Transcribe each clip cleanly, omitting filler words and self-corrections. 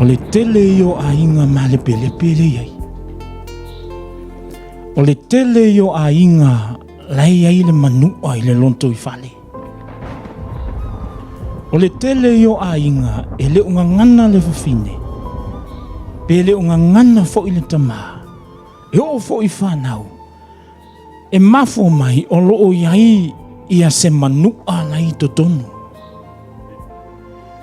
O le tele ia o aiga malepelepe lea i ai. O le tele ia o aiga la e i ai le manua i le lotoifale. O le tele ia o aiga e le o gagana le fafine, pe le o gagana foi le tama, e oo foi i fanau, E mafua mai o lo o i ai ia se manua la i totonu.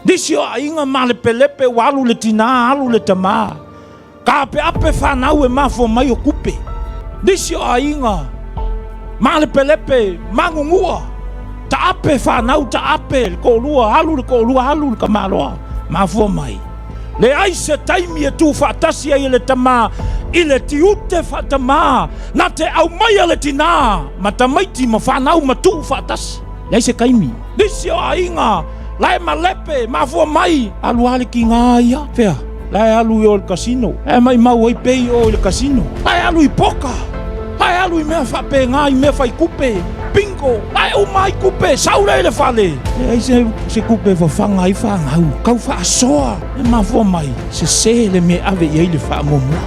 Nisi o aiga malepelepe ua alu le tinā alu le tamā, taapeape fanau e mafua mai o kupe. Nisi o aiga malepelepe magugua, taape fanau taape le toalua alu le toalua alu le tamaloa, mafua mai. Leai se taimi e tuufaatasi ai e le tama i le tiute faatamā na te aumaia le tinā ma tamaiti ma fanau ma tuufaatasi. Leai se taimi. Nisi o aiga la e malepe, mafua mai, alu a le tiga ia. Fea? La e alu i o i le kasino. La e maimau ai pei o i le kasino. La e alu i poka. La e alu i mea faapena, i mea fai kupe. Bingo! La e uma ai kupe, sau lea i le fale. Leai se, se kupe e fafaga ai fanau. Tau faasoa e mafua mai, sese le mea e ave i ai le faamuamua.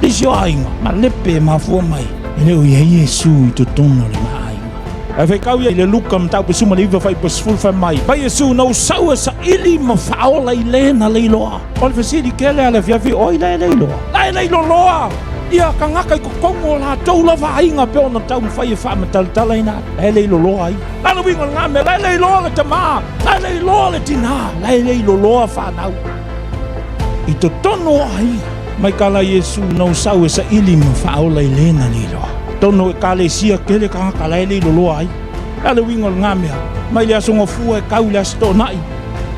Nisi o aiga, malepe e mafua mai, e le o i ai Iesu i totonu o le ma aiga. Ae faitau ia i le Luka mataupu 19 fuaiupu 10 fai mai, Mai Iesu na ou sau e saili ma faaola i le na leiloa. O le fesili kele a le afiafi, o ai la e leiloa? La e leiloloa ia tagata i totonu o latou lava aiga pe ona taumafai e faamatalatalaina atu. La e leiloloa ai. La le uiga o lena mea, la e leiloa le tama, la e leiloa le tina, la e leiloloa fanau. I totonu o aiga, mai kala Iesu na ou sau e saili ma faaola i le na leiloa. Totonu o ekalesia kele tagata la e leiloloa ai. La le uiga o lena mea, mai le aso gafua e kau i le aso toonai,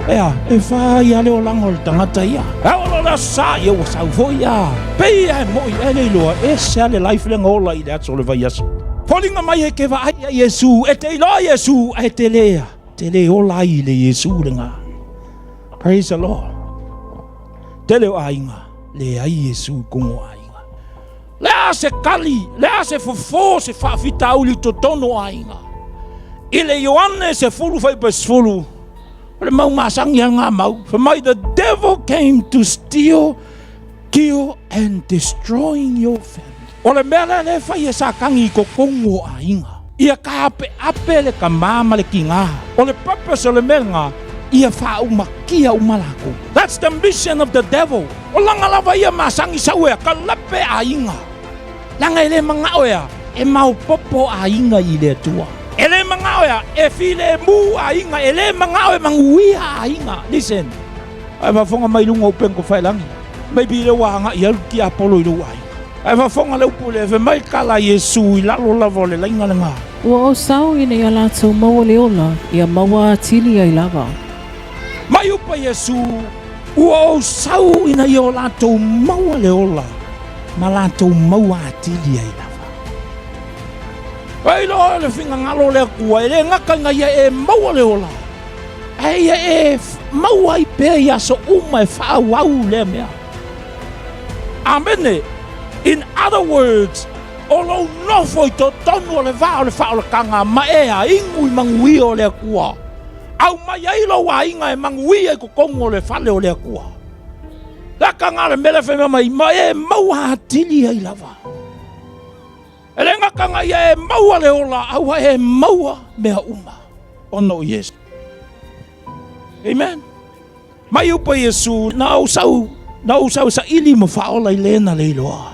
Ea, e fai a le olaga o le tagata ia. E ao loa le aso sa, ia ua sau foi ia. Pei a e moi, e le iloa, e ese a le life lea na ola i le aso o le vaiaso. Foliga mai e te vaai ia Iesu, e te iloa Iesu, ae te le, te le ola ai i le Iesu lena. Praise the Lord. Tele o aiga, leai Iesu i kogo o aiga. Le a se kali, le a se fofo, se faafitauli i totonu o aiga. I le Ioane 10 fuaiupu 10, o le mau masani a ngā mau. Fai mai, the devil came to steal, kill and destroying your family. O le mea lea lea e fai e Satani i totonu o aiga. Ia taapeape le tama ma le tina. O le purpose o le mea lena, ia faaumakia uma latou. That's the mission of the devil. O lana lava ia masani sau ea, kalepe aiga. Leaga e le manao ea e maopopo aiga i le Atua. E le manao ea e filemu aiga, e le manao e manuia aiga. Listen, ae faafofoga mai luga o upega tafailagi. Maybe lea ua agai alu tiapolo i lou aiga. Ae faafofoga le upu lea, fai mai kala Iesu i lalo lava o le laina lena. Ua ou sau ina ia latou maua le ola, ia maua atili ai lava. Mai upa Iesu, ua ou sau ina ia o latou maua le ola, ma latou maua atili ai lava. Oi loa le finagalo o le Atua, e le gata ina ia e maua le ola, ae ia e maua ai pea i aso uma e faaauau lea mea. Amene. In other words, o lou nofo i totonu o le vaa o le faaolataga ma e inu i manuia o le Atua. Aumai ai lou aiga e manuia i totonu o le fale o le Atua. Laka ngā le mele whaimea mai, ma e maua atili ai lava. E le gata nga ia e maua le ola, aua e maua mea uma. Ona o Iesu. Amen. Mai upa Iesu, na ou sau, na ou sau saili ma faaola i le na le iloa.